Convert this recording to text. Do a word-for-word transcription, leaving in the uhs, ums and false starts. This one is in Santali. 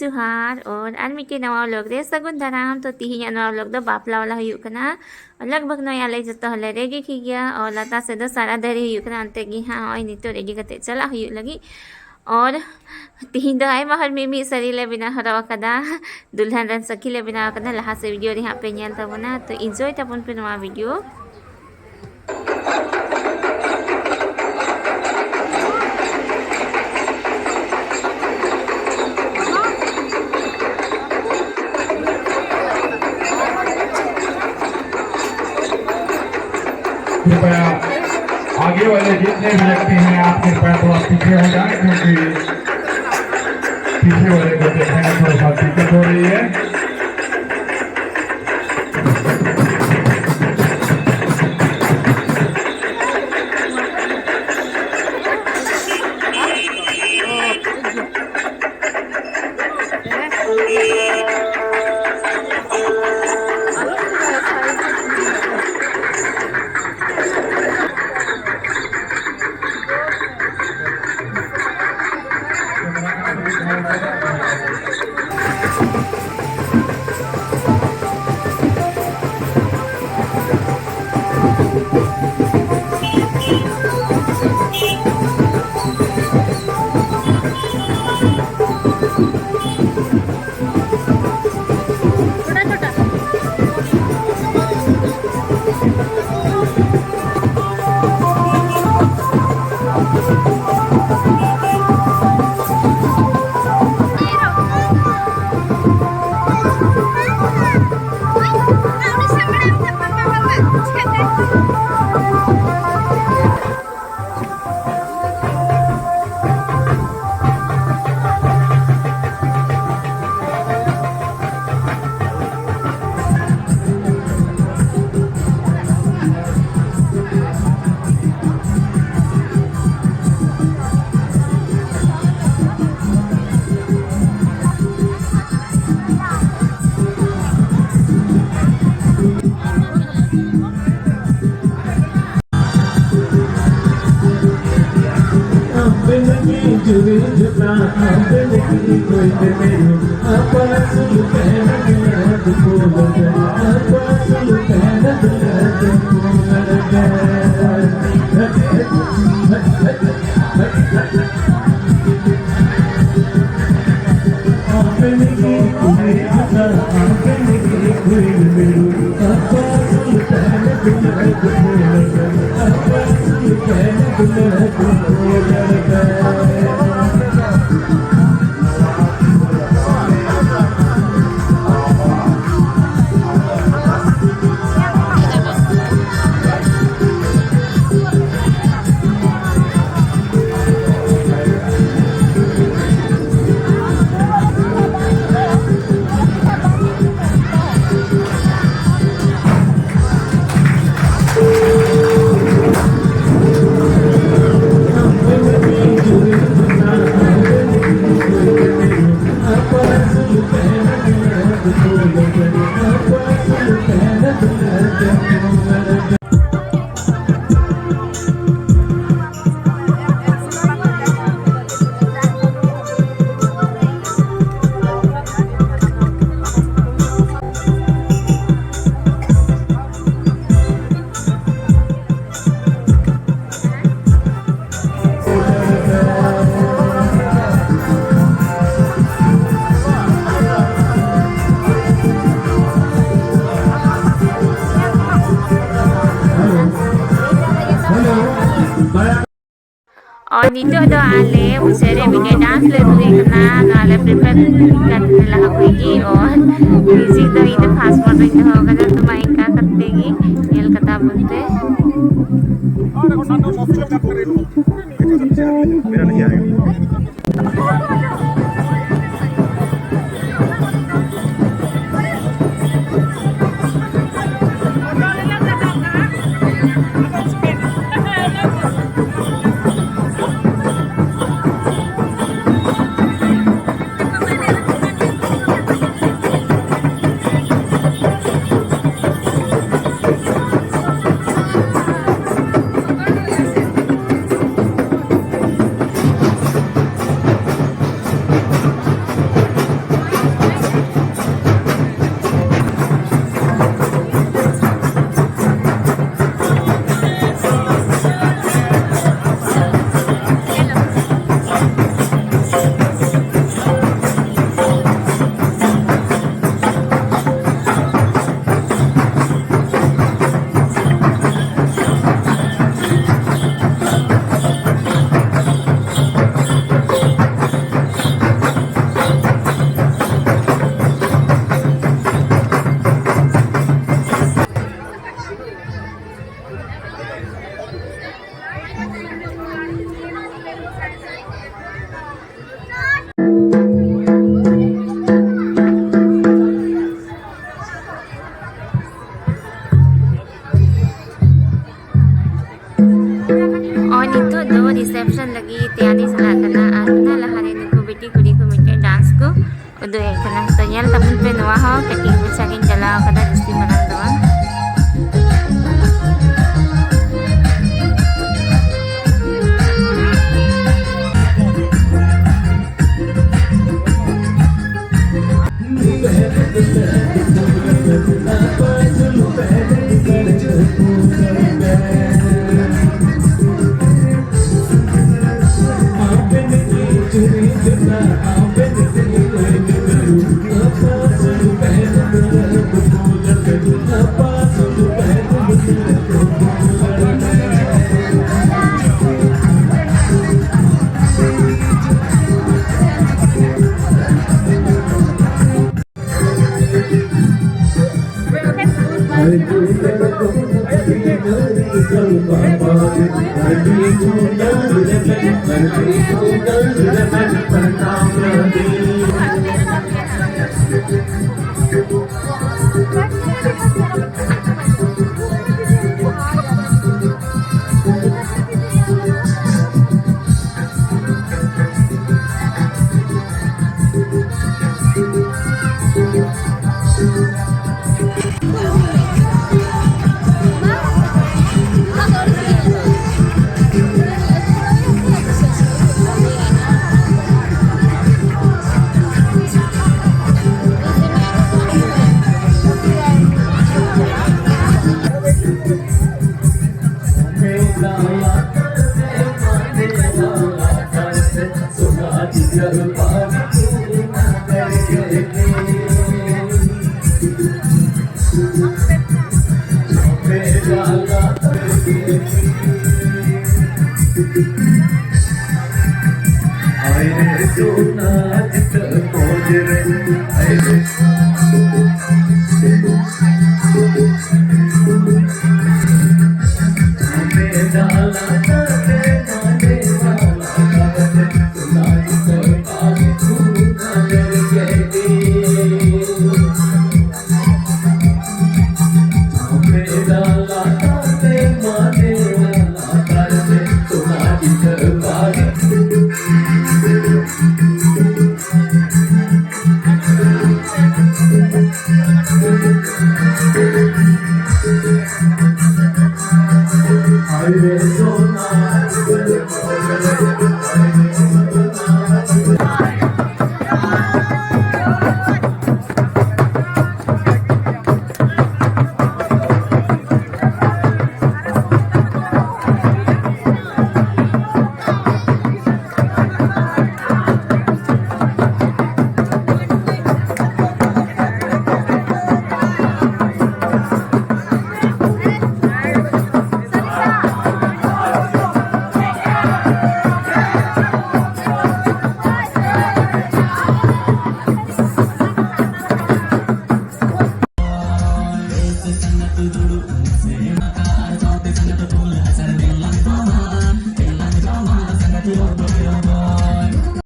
ᱡᱚᱦᱟᱨ ᱟᱨ ᱟᱨ ᱢᱤᱫᱴᱮᱱ ᱱᱟᱣᱟ vlog ᱨᱮ ᱥᱟᱹᱜᱩᱱ ᱫᱟᱨᱟᱢ᱾ ᱛᱚ ᱛᱤᱦᱤᱧᱟᱜ ᱱᱚᱣᱟ vlog ᱫᱚ ᱵᱟᱯᱞᱟ ᱵᱟᱞᱟ ᱦᱩᱭᱩᱜ ᱠᱟᱱᱟ᱾ ᱞᱟᱜᱽ ᱵᱷᱟᱜᱽ ᱱᱚᱜᱼᱚᱭ ᱟᱞᱮ ᱡᱚᱛᱚ ᱦᱚᱲᱞᱮ ᱨᱮᱰᱤ ᱴᱷᱤᱠ ᱜᱮᱭᱟ᱾ ᱟᱨ ᱞᱟᱛᱟᱨ ᱥᱮᱫ ᱫᱚ ᱥᱟᱨᱟ ᱫᱟᱨᱮ ᱦᱩᱭᱩᱜ ᱠᱟᱱᱟ, ᱚᱱᱛᱮ ᱜᱮ ᱦᱟᱸᱜ ᱱᱚᱜᱼᱚᱭ ᱱᱤᱛᱚᱜ ᱨᱮᱰᱤ ᱠᱟᱛᱮ ᱪᱟᱞᱟᱜ ᱦᱩᱭᱩᱜ ᱞᱟᱹᱜᱤᱫ᱾ ᱟᱨ ᱛᱤᱦᱤᱧ ᱫᱚ ᱟᱭᱢᱟ ᱦᱚᱲ ᱢᱤᱢᱤᱫ ᱥᱟᱹᱲᱤ ᱞᱮ ᱵᱮᱱᱟᱣ ᱦᱚᱨᱚᱜ ᱟᱠᱟᱫᱟ, ᱫᱩᱞᱦᱟᱱ ᱨᱮᱱ ᱥᱟᱹᱠᱷᱤ ᱞᱮ ᱵᱮᱱᱟᱣ ᱟᱠᱟᱫᱟ᱾ ᱞᱟᱦᱟ ᱥᱮᱫ ᱵᱷᱤᱰᱤᱭᱳ ᱨᱮ ᱦᱟᱸᱜ ᱯᱮ ᱧᱮᱞ ᱛᱟᱵᱚᱱᱟ᱾ ᱛᱚ ᱤᱱᱡᱚᱭ ᱛᱟᱵᱚᱱ ᱯᱮ ᱱᱚᱣᱟ ᱵᱷᱤᱰᱤᱭᱳ᱾ कृपया आगे वाले जितने भी व्यक्ति हैं, आप कृपया थोड़ा पीछे हो जाएं, क्योंकि पीछे वाले को देखने में थोड़ा सा दिक्कत हो रही है। ᱟᱨ ᱱᱤᱛᱚᱜ ᱫᱚ ᱟᱞᱮ ᱢᱩᱪᱟᱹᱫ ᱨᱮ ᱢᱤᱫᱴᱮᱡ ᱰᱟᱱᱥ ᱞᱮ ᱩᱫᱩᱜ ᱮᱫ ᱠᱟᱱᱟ᱾ ᱱᱚᱣᱟ ᱞᱮ ᱯᱨᱤᱯᱮᱭᱟᱨ ᱠᱟᱛᱮ ᱞᱟᱦᱟ ᱠᱷᱚᱡ ᱜᱮ᱾ ᱟᱨ ᱢᱤᱣᱡᱤᱠ ᱫᱚ ᱤᱧ ᱫᱚ ᱯᱷᱟᱥᱴ ᱢᱳᱰ ᱨᱮᱧ ᱫᱚᱦᱚ ᱠᱟᱫᱟ᱾ ᱛᱚ ᱢᱟ ᱤᱱᱠᱟ ᱠᱟᱛᱮ ᱜᱮ ᱧᱮᱞ ᱠᱟᱛᱟ ᱵᱚᱱ ᱯᱮ᱾ ᱦᱚᱸ, ᱠᱟᱹᱴᱤᱡ ᱢᱟᱪᱷᱟ ᱜᱤᱧ ᱪᱟᱞᱟᱣ ᱠᱟᱫᱟ, ᱡᱟᱹᱥᱛᱤ ᱢᱟᱨᱟᱝ ᱫᱚ ᱵᱟᱝ᱾